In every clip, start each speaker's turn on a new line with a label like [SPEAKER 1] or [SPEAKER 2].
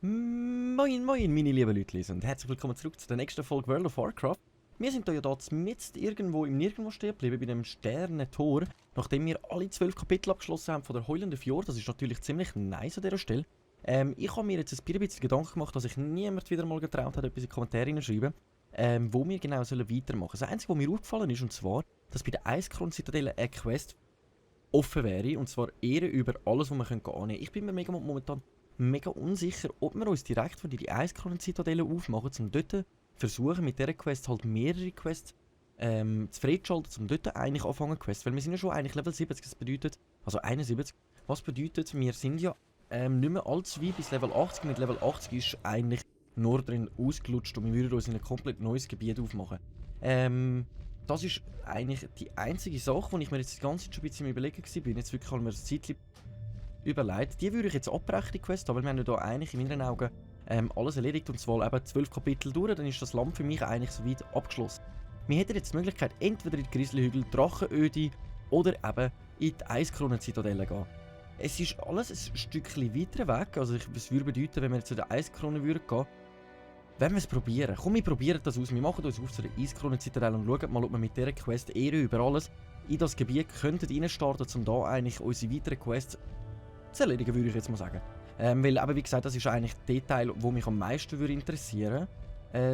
[SPEAKER 1] Moin moin meine lieben Leute und herzlich willkommen zurück zu der nächsten Folge World of Warcraft. Wir sind hier mitten irgendwo im Nirgendwo stehen geblieben, bei dem Sternentor, nachdem wir alle 12 Kapitel abgeschlossen haben von der Heulenden Fjord. Das ist natürlich ziemlich nice an dieser Stelle. Ich habe mir jetzt ein bisschen Gedanken gemacht, dass sich niemand wieder mal getraut hat, etwas in die Kommentare hineinschreiben, wo wir genau weitermachen sollen. Das Einzige, was mir aufgefallen ist, und zwar, dass bei der Eiskron-Zitadelle eine Quest offen wäre, und zwar Ehre über alles, was wir annehmen können. Ich bin mir momentan mega unsicher, ob wir uns direkt von die Eiskronen-Zitadelle aufmachen, um dort versuchen, mit dieser Quest halt mehrere Quests zu freizuschalten, um dort eigentlich anfangen Quests. Weil wir sind ja schon eigentlich Level 70, das bedeutet, also 71, was bedeutet, wir sind ja nicht mehr allzu weit bis Level 80. Mit Level 80 ist eigentlich Nordrhein ausgelutscht und wir würden uns in ein komplett neues Gebiet aufmachen. Das ist eigentlich die einzige Sache, die ich mir jetzt die ganze Zeit schon ein bisschen überlegen war. Bin jetzt wirklich mir das Zeitchen überlegt. Die würde ich jetzt abbrechen, die Quest, aber wir haben ja da eigentlich in meinen Augen alles erledigt, und zwar eben 12 Kapitel durch, dann ist das Land für mich eigentlich soweit abgeschlossen. Wir hätten jetzt die Möglichkeit, entweder in die Grizzlyhügel, Drachenöde oder eben in die Eiskronen-Zitadelle gehen. Es ist alles ein Stückchen weiter weg, also es würde bedeuten, wenn wir jetzt zu der Eiskronen gehen würden, wenn wir es probieren. Komm, wir probieren das aus. Wir machen uns auf zu der Eiskronen-Zitadelle und schauen mal, ob wir mit dieser Quest Ehre über alles in das Gebiet reinstarten könnten, um da eigentlich unsere weiteren Quests zu erledigen, würde ich jetzt mal sagen. Weil, aber wie gesagt, das ist eigentlich der Teil, der mich am meisten würde interessieren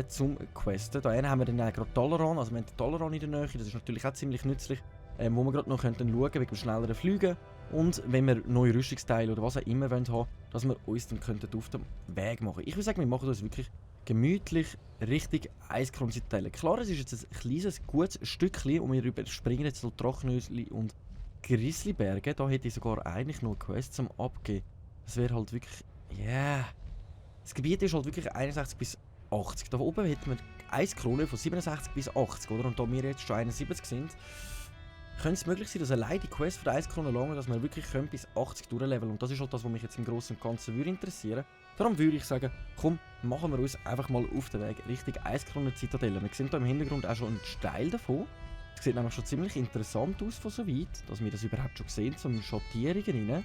[SPEAKER 1] zum Questen. Da haben wir dann gerade Dalaran, also wir haben Dalaran in der Nähe, das ist natürlich auch ziemlich nützlich, wo wir gerade noch schauen könnten, wegen dem schnelleren Fliegen. Und wenn wir neue Rüstungsteile oder was auch immer haben wollen, dass wir uns dann auf den Weg machen. Ich würde sagen, wir machen uns wirklich gemütlich Richtung Eiskron-Zitadelle. Klar, es ist jetzt ein kleines, gutes Stückchen und wir überspringen jetzt so Drachenösli und Grizzlyberge. Da hätte ich sogar eigentlich noch Quests zum Abgeben. Das wäre halt wirklich, yeah. Das Gebiet ist halt wirklich 61 bis 80. Da oben hätten wir Eiskrone von 67 bis 80, oder? Und da wir jetzt schon 71 sind, könnte es möglich sein, dass allein die Quest von der Eiskrone lange, dass wir wirklich bis 80 durchleveln. Und das ist halt das, was mich jetzt im Großen und Ganzen würde interessieren. Darum würde ich sagen, komm, machen wir uns einfach mal auf den Weg Richtung Eiskronen-Zitadelle. Wir sehen hier im Hintergrund auch schon einen Steil davon. Das sieht nämlich schon ziemlich interessant aus von so weit, dass wir das überhaupt schon sehen, zum Schattierungen rein.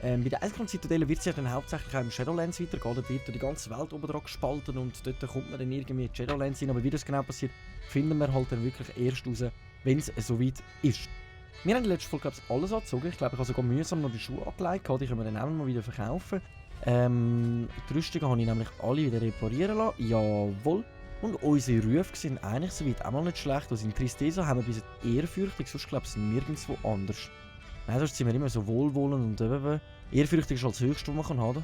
[SPEAKER 1] Bei der Eiskron-Zitadelle wird es ja dann hauptsächlich auch im Shadowlands weitergehen. Da wird die ganze Welt oben dran gespalten und dort kommt man dann irgendwie in die Shadowlands rein. Aber wie das genau passiert, finden wir halt dann wirklich erst raus, wenn es so weit ist. Wir haben in der letzten Folge alles angezogen. Ich glaube, ich habe sogar mühsam noch die Schuhe angelegt. Die können wir dann auch mal wieder verkaufen. Die Rüstungen habe ich nämlich alle wieder reparieren lassen. Jawohl. Und unsere Rufe sind eigentlich soweit auch mal nicht schlecht. Also in Tristeza haben wir bis jetzt ehrfürchtig, sonst glaube ich nirgendwo anders. Nein, sonst sind wir immer so wohlwollend und ehrfürchtig ist halt das Höchste, was man haben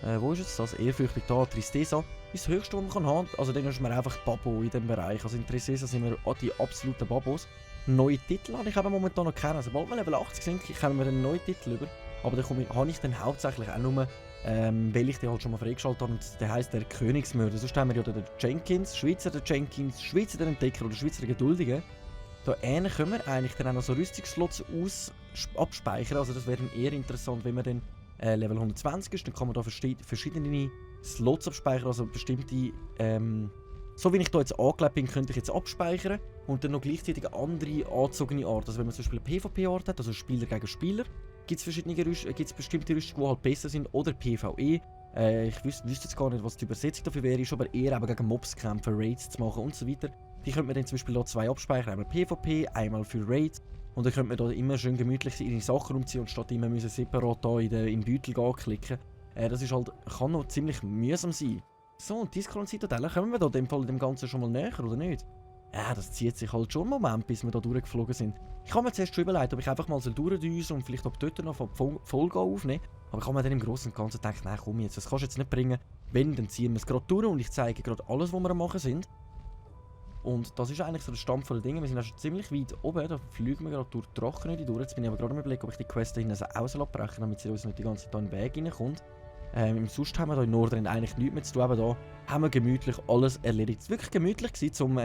[SPEAKER 1] kann. Wo ist jetzt das? Ehrfürchtig da, Tristeza ist das Höchste, was man haben kann. Also dann ist man einfach Babo in diesem Bereich. Also in Tristeza sind wir die absoluten Babos. Neue Titel habe ich aber momentan noch keinen. Sobald wir Level 80 sind, kommen wir einen neuen Titel über. Aber den habe ich dann hauptsächlich auch nur, weil ich den halt schon mal freigeschaltet habe, und der heisst der Königsmörder. Sonst haben wir ja den Jenkins, Schweizer der Jenkins, Schweizer der Entdecker oder Schweizer der Geduldige. Da können wir eigentlich dann auch noch so Rüstungsslots abspeichern. Also das wäre dann eher interessant, wenn man dann Level 120 ist, dann kann man da verschiedene Slots abspeichern, also bestimmte, so wie ich da jetzt angelegt bin, könnte ich jetzt abspeichern und dann noch gleichzeitig eine andere angezogene Art. Also wenn man zum Beispiel eine PvP-Art hat, also Spieler gegen Spieler, gibt es bestimmte Rüstungen, die halt besser sind, oder PvE. Ich wüsste jetzt gar nicht, was die Übersetzung dafür wäre, ist aber eher eben gegen Mobs kämpfen, Raids zu machen und so weiter. Die könnte man dann zum Beispiel da zwei abspeichern, einmal PvP, einmal für Raids. Und dann könnte man da immer schön gemütlich ihre Sachen umziehen und statt immer müssen separat da im Beutel anklicken. Das ist halt, kann noch ziemlich mühsam sein. So, und die Eiskronen-Zitadelle, kommen wir da in dem Ganzen schon mal näher, oder nicht? Ja, das zieht sich halt schon einen Moment, bis wir da durchgeflogen sind. Ich habe mir zuerst schon überlegt, ob ich einfach mal durchdüsen und vielleicht ab dort noch von Folge aufnehmen. Aber ich habe mir dann im Großen und Ganzen gedacht, nein komm jetzt, das kannst du jetzt nicht bringen. Wenn, dann ziehen wir es gerade durch und ich zeige gerade alles, was wir am machen sind. Und das ist eigentlich so der Stand der Dinge. Wir sind auch schon ziemlich weit oben, da fliegen wir gerade durch die Drachenöde durch. Jetzt bin ich aber gerade am Überlegen, ob ich die Quest da hinten auslassen, damit sie uns nicht die ganze Zeit in den Weg reinkommt. Sonst haben wir hier in Nordrhein eigentlich nichts mehr zu tun, aber da haben wir gemütlich alles erledigt. Es war wirklich gemütlich zum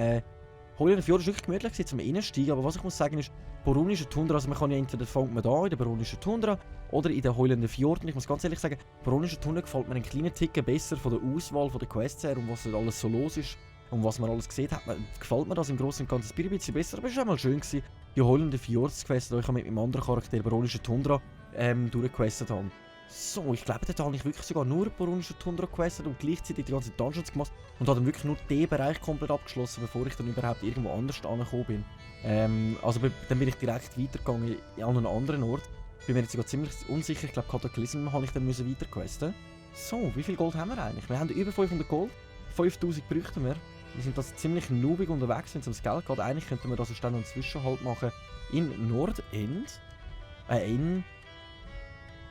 [SPEAKER 1] Heulenden Fjord war wirklich gemütlich zum Innensteigen, aber was ich muss sagen ist, Borunische Tundra, also man kann ja entweder fängt man da in der Borunische Tundra oder in der Heulenden Fjord. Und ich muss ganz ehrlich sagen, Borunische Tundra gefällt mir einen kleinen Ticken besser von der Auswahl von der Quests her und was alles so los ist. und was man alles gesehen hat, gefällt mir das im Großen und Ganzen ein bisschen besser. Aber es war auch mal schön gewesen, die heulende Fjords-Quest, die ich mit meinem anderen Charakter, Baronische Tundra, durchgequestet habe. So, ich glaube, dort habe ich wirklich sogar nur Baronische Tundra gequestet und gleichzeitig die ganzen Dungeons gemacht und habe dann wirklich nur den Bereich komplett abgeschlossen, bevor ich dann überhaupt irgendwo anders angekommen bin. Also dann bin ich direkt weitergegangen an einen anderen Ort. Bin mir jetzt sogar ziemlich unsicher, ich glaube Cataclysm habe ich dann weiterquesten. So, wie viel Gold haben wir eigentlich? Wir haben über 500 Gold, 5000 bräuchten wir. Wir sind das ziemlich noobig unterwegs, wenn es ums Geld geht. Eigentlich könnten wir das dann noch einen Zwischenhalt machen in Nordend, in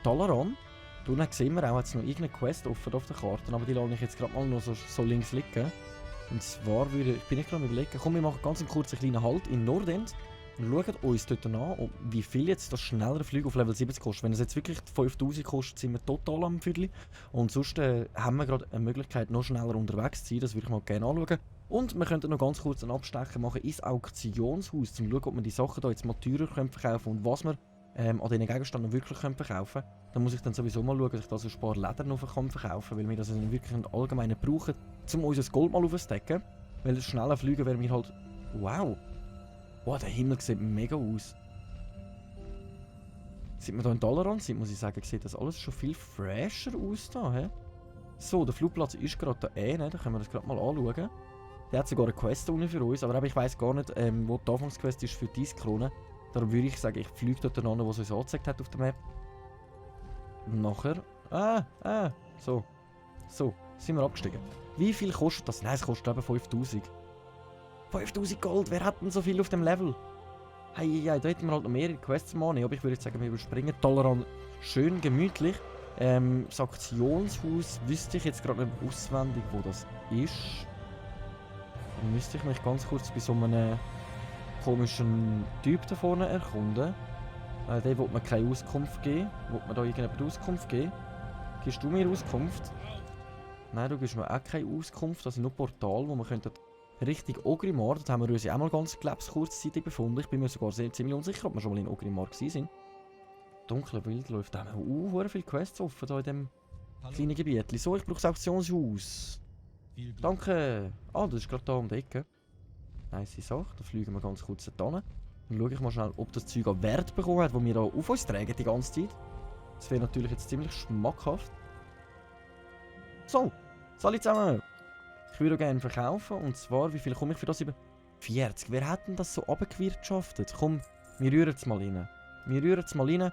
[SPEAKER 1] Dalaran. Dann sehen wir auch jetzt noch irgendeine Quest offen auf der Karte, aber die lasse ich jetzt gerade mal noch so links liegen. Und zwar bin ich gerade überlegen, komm, wir machen ganz einen kurzen kleinen Halt in Nordend und schauen uns dort an, wie viel jetzt das schnellere Flug auf Level 70 kostet. Wenn es jetzt wirklich 5000 kostet, sind wir total am Viertel. Und sonst haben wir gerade eine Möglichkeit, noch schneller unterwegs zu sein, das würde ich mal gerne anschauen. Und wir könnten noch ganz kurz einen Abstecher machen ins Auktionshaus, um zu schauen, ob wir die Sachen hier jetzt mal teurer verkaufen können und was wir an diesen Gegenständen wirklich verkaufen können. Dann muss ich dann sowieso mal schauen, dass ich da so ein paar Leder noch verkaufen kann, weil wir das wirklich im Allgemeinen brauchen, um unser Gold mal aufzudecken. Weil das schnelle Fliegen wäre mir halt... Wow! Wow, der Himmel sieht mega aus. Seit wir hier in Dalaran sind, muss ich sagen, sieht das alles schon viel fresher aus da, he? So, der Flugplatz ist gerade da ne? Da können wir das gerade mal anschauen. Der hat sogar eine Quest unten für uns, aber ich weiss gar nicht, wo die Anfangsquest ist für 30 Kronen. Darum würde ich sagen, ich fliege dort an, wo es uns angezeigt hat auf der Map. Und nachher... So. So, sind wir abgestiegen. Wie viel kostet das? Nein, es kostet eben 5000. 5000 Gold, wer hat denn so viel auf dem Level? Hey, da hätten wir halt noch mehrere Quests machen, aber ich würde jetzt sagen, wir überspringen Dalaran schön gemütlich. Das Auktionshaus wüsste ich jetzt gerade nicht auswendig, wo das ist. Dann müsste ich mich ganz kurz bei so einem komischen Typ da vorne erkunden. Der will mir keine Auskunft geben. Will mir da irgendjemand Auskunft geben? Gibst du mir Auskunft? Nein, du gibst mir auch keine Auskunft. Das sind nur Portal, wo wir könnten Richtung Orgrimmar. Dort haben wir uns ja auch mal ganz kurzzeitig befunden. Ich bin mir sogar ziemlich unsicher, ob wir schon mal in Orgrimmar waren. Dunkle Bild läuft. Da haben wir viele Quests offen hier in diesem kleinen Gebiet. So, ich brauche das Auktionshaus. Danke. Ah, das ist gerade da um die Ecke. Nice Sache. Da fliegen wir ganz kurz hin. Dann schaue ich mal schnell, ob das Zeug an Wert bekommen hat, das wir hier auf uns tragen die ganze Zeit. Das wäre natürlich jetzt ziemlich schmackhaft. So, alle zusammen. Ich würde gerne verkaufen. Und zwar, wie viel komme ich für das über? 40. Wer hat denn das so abgewirtschaftet? Komm, wir rühren es mal rein. Wir rühren es mal rein.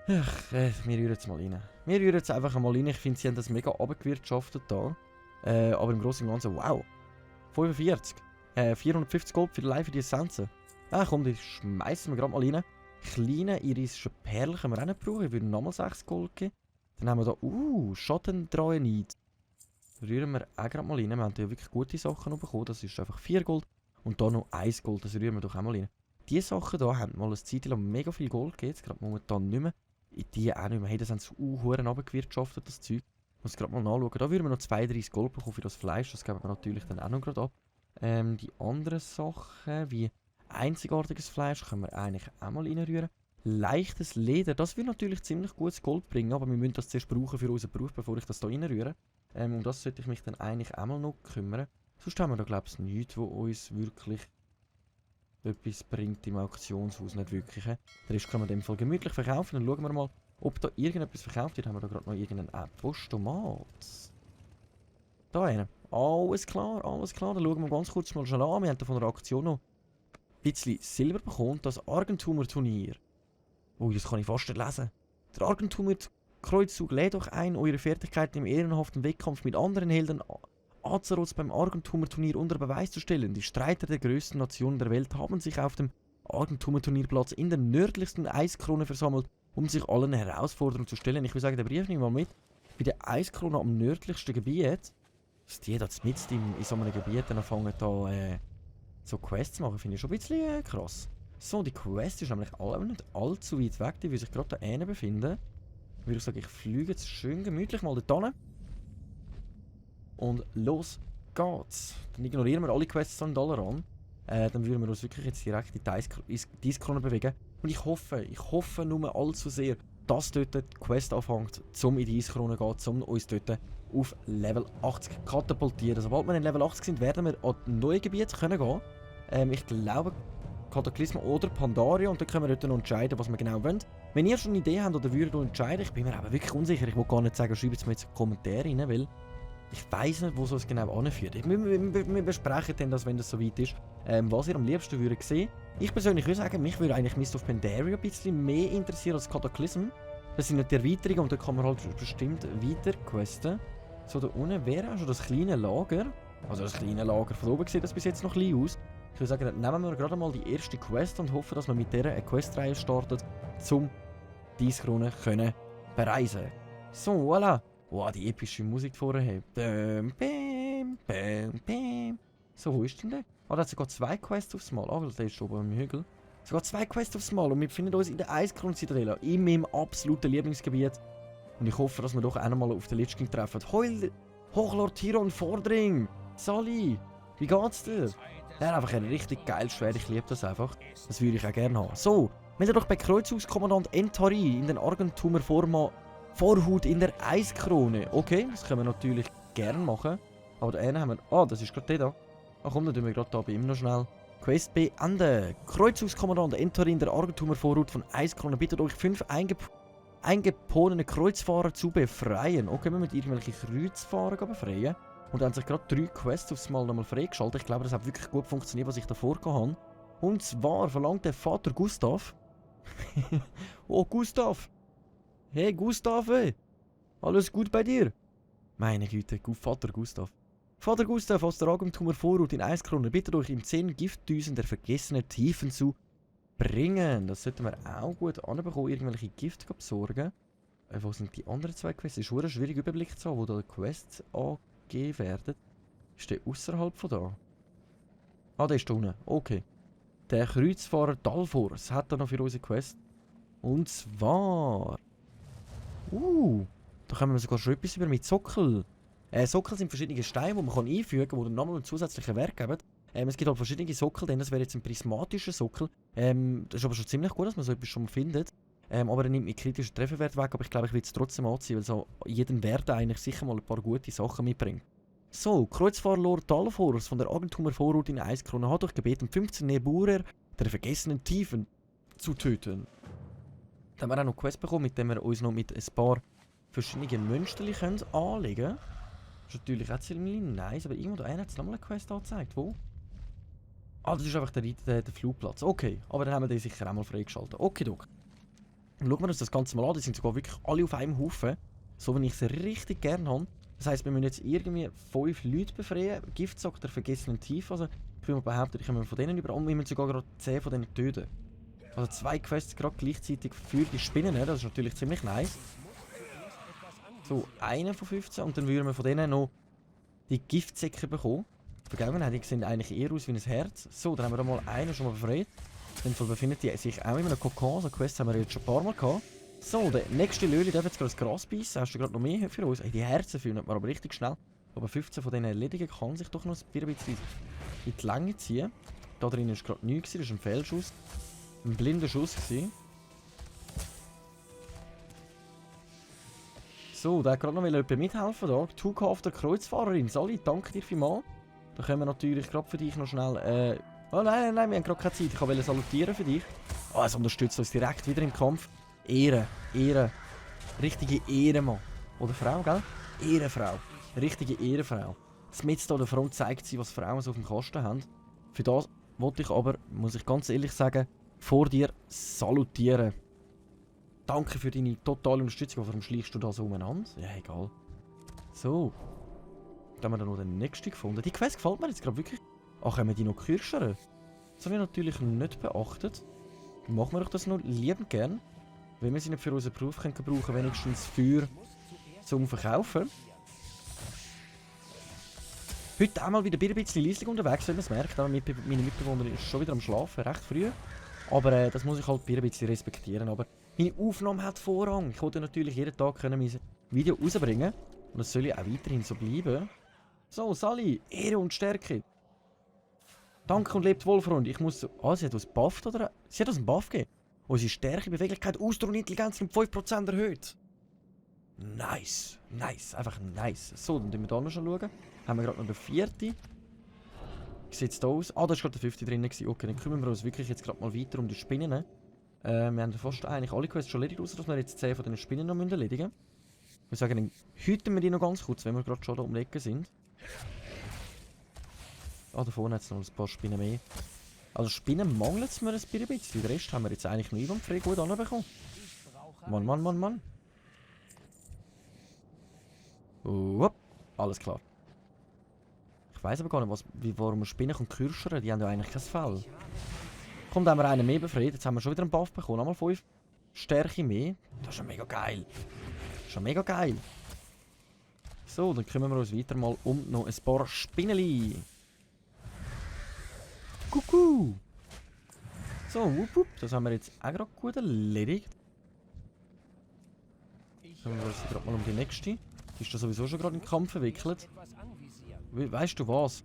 [SPEAKER 1] Ach, wir rühren es mal rein. Wir rühren es einfach mal rein. Ich finde, sie haben das mega abgewirtschaftet da. Aber im Großen und Ganzen, wow. 45. 450 Gold für Live für die Essenzen. Komm, die schmeißen wir gerade mal rein. Kleine irische Perlen können wir auch nicht brauchen. Ich würde nochmal 6 Gold geben. Dann haben wir da, Schattendraenit. Rühren wir auch gerade mal rein. Wir haben hier wirklich gute Sachen noch bekommen. Das ist einfach 4 Gold. Und da noch 1 Gold. Das rühren wir doch auch mal rein. Diese Sachen hier haben mal eine Zeit lang mega viel Gold gegeben. Jetzt gerade momentan nicht mehr. Die auch nicht mehr. Hey, das haben sie Huren abgewirtschaftet, das Zeug. Muss gerade mal nachschauen. Da würden wir noch 32 Gold bekommen für das Fleisch. Das geben wir natürlich dann auch noch gerade ab. Die anderen Sachen, wie einzigartiges Fleisch, können wir eigentlich auch mal reinrühren. Leichtes Leder, das würde natürlich ziemlich gutes Gold bringen, aber wir müssen das zuerst brauchen für unseren Beruf, bevor ich das hier reinrühre. Um das sollte ich mich dann eigentlich auch mal noch kümmern. Sonst haben wir da, glaube ich, nichts, was uns wirklich etwas bringt im Auktionshaus, nicht wirklich. Den Rest können wir in dem Fall gemütlich verkaufen. Dann schauen wir mal, ob da irgendetwas verkauft wird. Haben wir da gerade noch irgendeinen Postomat? Da einer. Alles klar, alles klar. Dann schauen wir ganz kurz mal schnell an. Wir haben da von der Aktion noch ein bisschen Silber bekommen. Das Argentumer Turnier. Das kann ich fast nicht lesen. Der Argentumer Kreuzzug lädt euch ein, eure Fertigkeiten im ehrenhaften Wettkampf mit anderen Helden Azeroths beim Argentumer Turnier unter Beweis zu stellen. Die Streiter der größten Nationen der Welt haben sich auf dem Argentumer Turnierplatz in der nördlichsten Eiskrone versammelt, um sich allen Herausforderungen zu stellen. Ich würde sagen, den Brief nehmen wir mal mit. Bei der Eiskrone am nördlichsten Gebiet, dass die da mit in so einem Gebiet dann anfangen, da so Quests zu machen, finde ich schon ein bisschen krass. So, die Quest ist nämlich nicht allzu weit weg, die will sich gerade da hinten befinden. Würde ich sagen, ich fliege jetzt schön gemütlich mal dort hin. Und los geht's. Dann ignorieren wir alle Quests an Dalaran. Dann würden wir uns wirklich jetzt direkt in die Eiskrone bewegen. Und ich hoffe nur allzu sehr, dass dort die Quest anfängt, um in die Eiskrone zu gehen, um uns dort auf Level 80 katapultieren. Sobald wir in Level 80 sind, werden wir an neue Gebiete gehen können. Ich glaube Kataklysma oder Pandaria und dann können wir dort noch entscheiden, was wir genau wollen. Wenn ihr schon eine Idee habt oder würdet entscheiden, ich bin mir aber wirklich unsicher, ich will gar nicht sagen, schreibt es mir jetzt in die Kommentare rein, weil ich weiss nicht, wo es genau anführt. Wir besprechen dann das, wenn das soweit ist, was ihr am liebsten würdet sehen. Ich persönlich würde sagen, mich würde eigentlich Mist of Pandaria ein bisschen mehr interessieren als Cataclysm. Das sind nicht die Erweiterungen und da kann man halt bestimmt weiter questen. So, da unten wäre auch schon das kleine Lager. Also das kleine Lager von oben sieht das bis jetzt noch klein aus. Ich würde sagen, dann nehmen wir gerade mal die erste Quest und hoffen, dass wir mit dieser eine Questreihe startet, um die Eiskrone können bereisen. So, voilà. Wow, die epische Musik vorher. Bäm, bäm, bäm, bäm. So, wo ist denn der? Ah, da hat sogar 2 Quests aufs Mal. Ah, der ist oben am Hügel. Sogar 2 Quests aufs Mal und wir befinden uns in der Eiskrone-Zitadelle, in meinem absoluten Lieblingsgebiet. Und ich hoffe, dass wir doch einmal auf den Lich King treffen. Heul, Hochlord Tiron Vordring! Sally, wie geht's dir? Er hat einfach ein richtig geiles Schwert, ich liebe das einfach. Das würde ich auch gerne haben. So, melde doch bei Kreuzungskommandant Entari in den Argentumer Vorhut in der Eiskrone. Okay, das können wir natürlich gerne machen. Aber da einen haben wir... Ah, das ist gerade der da. Ach komm, dann tun wir gerade da bei ihm noch schnell. Quest beenden. Kreuzungskommandant Entari in der Argentumer Vorhut von Eiskrone bittet euch 5 eingeborene Kreuzfahrer zu befreien. Okay, wir müssen irgendwelche Kreuzfahrer befreien. Und dann haben sich gerade 3 Quests aufs Mal nochmal freigeschaltet. Ich glaube, das hat wirklich gut funktioniert, was ich da vorgehabt habe. Und zwar verlangt der Vater Gustav. Oh, Gustav! Hey, Gustav! Alles gut bei dir? Meine Güte, Vater Gustav. Vater Gustav aus der Agentumer Vorhut in Eiskrone bittet euch, ihm 10 Giftdüsen der vergessenen Tiefen zu bringen. Das sollten wir auch gut anbekommen, irgendwelche Gifte besorgen. Wo sind die anderen 2 Quests? Es ist ein schwieriger Überblick zu haben, wo da die Quests angegeben werden. Ist der außerhalb von da? Ah, der ist da unten. Okay. Der Kreuzfahrer Dalfors hat da noch für unsere Quest. Und zwar... da können wir sogar schon etwas über mit Sockel. Sockel sind verschiedene Steine, die man einfügen kann, die dann nochmal einen zusätzlichen Wert geben. Es gibt halt verschiedene Sockel, denn das wäre jetzt ein prismatischer Sockel. Das ist aber schon ziemlich gut, dass man so etwas schon findet. Aber er nimmt mit kritischen Trefferwert weg, aber ich glaube, ich will es trotzdem anziehen, weil so jeden Wert eigentlich sicher mal ein paar gute Sachen mitbringt. So, Kreuzfahrerlord Dalfors von der Agentumer Vorhut in Eiskrone hat euch gebeten, 15 Neburer der vergessenen Tiefen zu töten. Dann haben wir auch noch eine Quest bekommen, mit dem wir uns noch mit ein paar verschiedenen Münsterchen anlegen können. Das ist natürlich auch ziemlich nice, aber irgendwo da einer hat es nochmal eine Quest angezeigt. Wo? Ah, das ist einfach der Flugplatz. Okay, aber dann haben wir den sicher auch mal freigeschaltet. Okay, Doc. Und schauen wir uns das Ganze mal an. Die sind sogar wirklich alle auf einem Haufen. So wie ich sie richtig gerne habe. Das heisst, wir müssen jetzt irgendwie 5 Leute befreien. Giftsack der vergessenen Tiefe. Also, ich würde mal behaupten, ich komme von denen über. Und wir müssen sogar gerade 10 von denen töten. Also 2 Quests gerade gleichzeitig für die Spinnen. Das ist natürlich ziemlich nice. So, einer von 15. Und dann würden wir von denen noch die Giftsäcke bekommen. Die Vergangenheit, die sehen eigentlich eher aus wie ein Herz. So, dann haben wir da mal einen schon mal befreit. Dann befinden die sich auch in einem Kokon. So Quests haben wir jetzt schon ein paar Mal gehabt. So, der nächste Löli darf jetzt gerade das Gras beißen. Hast du gerade noch mehr für uns? Ey, die Herzen fühlen wir aber richtig schnell. Aber 15 von denen erledigen kann sich doch noch ein bisschen in die Länge ziehen. Da drin war gerade nichts, das war ein Fehlschuss. Ein blinder Schuss gewesen. So, da hat gerade noch jemand mithelfen. Da. Tuka auf der Kreuzfahrerin. Sally, danke dir vielmals. Da können wir natürlich gerade für dich noch schnell... Oh nein, wir haben gerade keine Zeit. Ich wollte salutieren für dich. Oh, es unterstützt uns direkt wieder im Kampf. Ehre. Richtige Ehrenmann. Oder Frau, gell? Ehrenfrau. Richtige Ehrenfrau. Mit da der Front zeigt sie, was Frauen so auf dem Kasten haben. Für das wollte ich aber, muss ich ganz ehrlich sagen, vor dir salutieren. Danke für deine totale Unterstützung. Warum schleichst du da so umeinander? Ja, egal. So. Dann haben wir dann noch den nächsten gefunden. Die Quest gefällt mir jetzt gerade wirklich. Ach, haben wir die noch kürzer? Das habe ich natürlich nicht beachtet. Dann machen wir doch das noch liebend gern. Wenn wir sie nicht für unseren Beruf können brauchen, wenigstens für zum Verkaufen. Heute auch mal wieder ein bisschen leislich unterwegs, wenn man es merkt. Meine Mitbewohnerin ist schon wieder am Schlafen, recht früh. Aber das muss ich halt ein bisschen respektieren. Aber meine Aufnahme hat Vorrang. Ich wollte natürlich jeden Tag mein Video rausbringen. Und das soll ja auch weiterhin so bleiben. So, Sally, Ehre und Stärke. Danke und lebt wohl, Freund. Ich muss... Ah, sie hat uns bufft, oder? Sie hat uns einen Buff gegeben. Unsere Stärke, Beweglichkeit, Ausdauer und Intelligenz um 5% erhöht. Nice. Nice. Einfach nice. So, dann schauen wir da noch schon. Haben wir gerade noch den 4. Wie sieht es da aus? Ah, da war gerade der 5. drin. Okay, dann kümmern wir uns wirklich jetzt gerade mal weiter um die Spinnen. Wir haben fast eigentlich alle Quests schon erledigt, außer dass wir jetzt 10 von den Spinnen noch erledigen müssen. Ich würde sagen, dann hüten wir die noch ganz kurz, wenn wir gerade schon da um die Ecke sind. Ah, da vorne hat es noch ein paar Spinnen mehr. Also Spinnen mangelt es mir ein bisschen. Den Rest haben wir jetzt eigentlich noch einwandfrei gut anbekommen. Mann. Upp, alles klar. Ich weiss aber gar nicht, warum wir Spinnen kürschern. Die haben ja eigentlich kein Fell. Kommt, haben wir einen mehr befreit. Jetzt haben wir schon wieder einen Buff bekommen. Nochmal 5 Stärke mehr. Das ist ja mega geil. So, dann kümmern wir uns weiter mal um noch ein paar Spinneli. Kuckuck. So, wupp. Das haben wir jetzt auch gerade gut erledigt. Kümmern wir uns gerade mal um die nächste. Die ist da sowieso schon gerade im Kampf verwickelt. Weißt du was?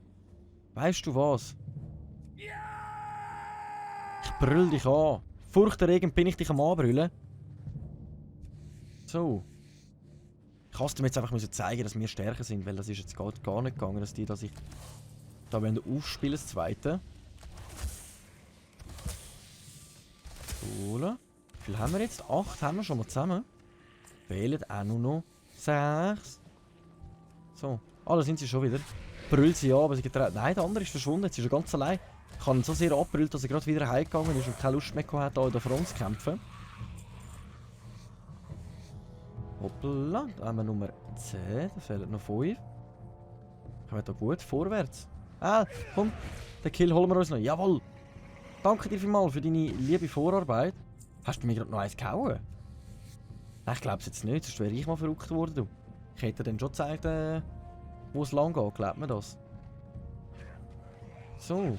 [SPEAKER 1] Ich brüll dich an. Furchterregend bin ich dich am Anbrüllen. So. Ich musste dir jetzt einfach zeigen, dass wir stärker sind, weil das ist jetzt gar nicht gegangen, dass sich da aufspielen, das zweite. Cool. Wie viel haben wir jetzt? 8 haben wir schon mal zusammen. Fehlen auch nur noch 6. So. Ah, da sind sie schon wieder. Brüllt sie an, aber sie getrennt. Nein, der andere ist verschwunden, jetzt ist er ganz allein. Ich habe ihn so sehr abbrüllt, dass er gerade wieder heimgegangen ist und keine Lust mehr hat, hier in der Front zu kämpfen. Hoppla, da haben wir Nummer 10, da fehlen noch 5. Kommen wir da gut vorwärts. Ah, komm, den Kill holen wir uns noch. Jawohl! Danke dir vielmals für deine liebe Vorarbeit. Hast du mir gerade noch eins gehauen? Nein, ich glaube es jetzt nicht, sonst wäre ich mal verrückt worden. Du. Ich hätte dir dann schon gezeigt, wo es lang geht, glaubt man das? So.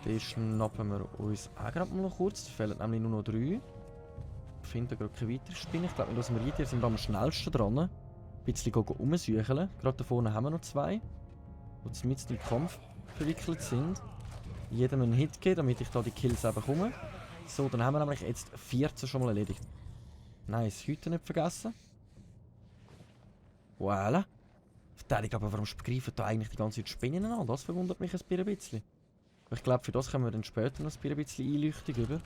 [SPEAKER 1] Den schnappen wir uns auch gerade mal noch kurz. Es fehlen nämlich nur noch 3. Ich finde gerade keine weitere Spinne. Ich glaube, wir lassen wir sind am schnellsten dran. Ein bisschen rumsuchen. Gerade da vorne haben wir noch 2, die mit im Kampf verwickelt sind. Jedem einen Hit geben, damit ich da die Kills eben bekomme. So, dann haben wir nämlich jetzt 14 schon mal erledigt. Nice, Hüte nicht vergessen. Voilà. Ich aber, warum greifen da eigentlich die ganze Zeit Spinnen an? Das verwundert mich ein bisschen. Aber ich glaube, für das können wir dann später noch ein bisschen Einleuchtung über.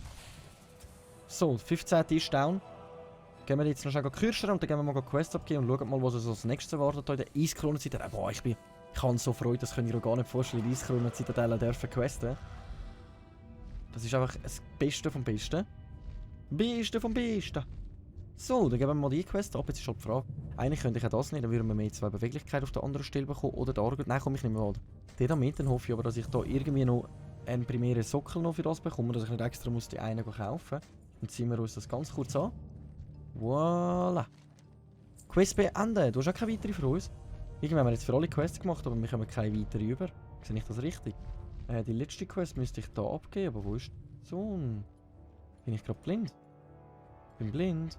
[SPEAKER 1] So, 15 ist down. Gehen wir jetzt noch schnell kürzen und dann gehen wir mal Quest abgeben und schauen mal, was uns als nächstes erwartet in der Eiskronenzeit. Boah, ich habe so Freude, das könnt ihr euch gar nicht vorstellen, in der Eiskronenzitadelle dürfen questen. Das ist einfach das Beste vom Besten. Beste vom Besten. So, dann geben wir mal die Quest ab. Jetzt ist halt die Frage. Eigentlich könnte ich auch das nicht, dann würden wir mehr 2 Beweglichkeit auf der anderen Stelle bekommen. Oder der Argut. Nein, komme ich nicht mehr an. Den damit, dann hoffe ich aber, dass ich da irgendwie noch einen primären Sockel noch für das bekomme, dass ich nicht extra muss die einen kaufen muss. Dann ziehen wir uns das ganz kurz an. Voilà. Quest beenden. Du hast auch keine weitere für uns. Irgendwie haben wir jetzt für alle Quests gemacht, aber wir haben keine weitere über. Sehe ich das richtig? Die letzte Quest müsste ich da abgeben, aber wo ist so? Bin ich gerade blind? Bin blind.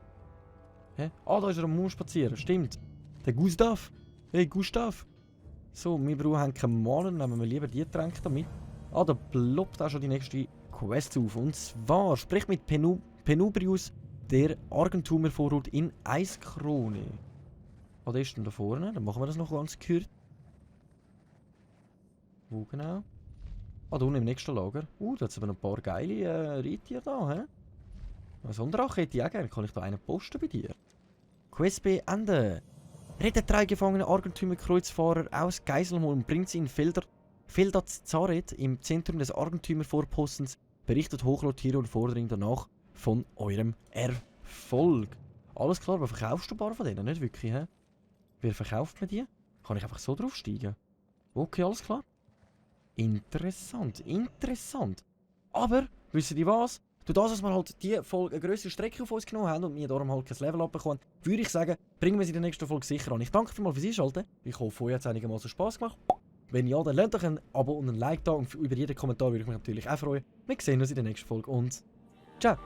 [SPEAKER 1] Hä? Ah, da ist er am Mund spazieren. Stimmt. Der Gustav. Hey, Gustav. So, wir haben keinen Malen, nehmen wir lieber die Tränke damit. Ah, da ploppt auch schon die nächste Quest auf. Und zwar, sprich mit Penubrius, der Argentumer-Vorort in Eiskrone. Ah, der ist denn da vorne? Dann machen wir das noch ganz kurz. Wo genau? Ah, da unten im nächsten Lager. Da hat es aber noch ein paar geile Reittiere da, hä? Ein Sonderach hätte ich auch gerne. Kann ich da einen posten bei dir? Quest beenden. Rettet 3 gefangene Argentümer-Kreuzfahrer aus Geiselholm und bringt sie in Feldat Zaret im Zentrum des Argentümer-Vorpostens. Berichtet Hochlottiere und fordert ihn danach von eurem Erfolg. Alles klar, aber verkaufst du ein paar von denen? Nicht wirklich, hä? Wer verkauft mir die? Kann ich einfach so draufsteigen? Okay, alles klar. Interessant, interessant. Aber, wisst ihr was? Durch das, dass wir halt die Folge eine grössere Strecke auf uns genommen haben und wir darum halt kein Level abbekommen, würde ich sagen, bringen wir sie in der nächsten Folge sicher an. Ich danke vielmals fürs Einschalten. Ich hoffe, euch hat es einigermaßen Spass gemacht. Wenn ja, dann lasst euch ein Abo und ein Like da und über jeden Kommentar würde ich mich natürlich auch freuen. Wir sehen uns in der nächsten Folge und ciao!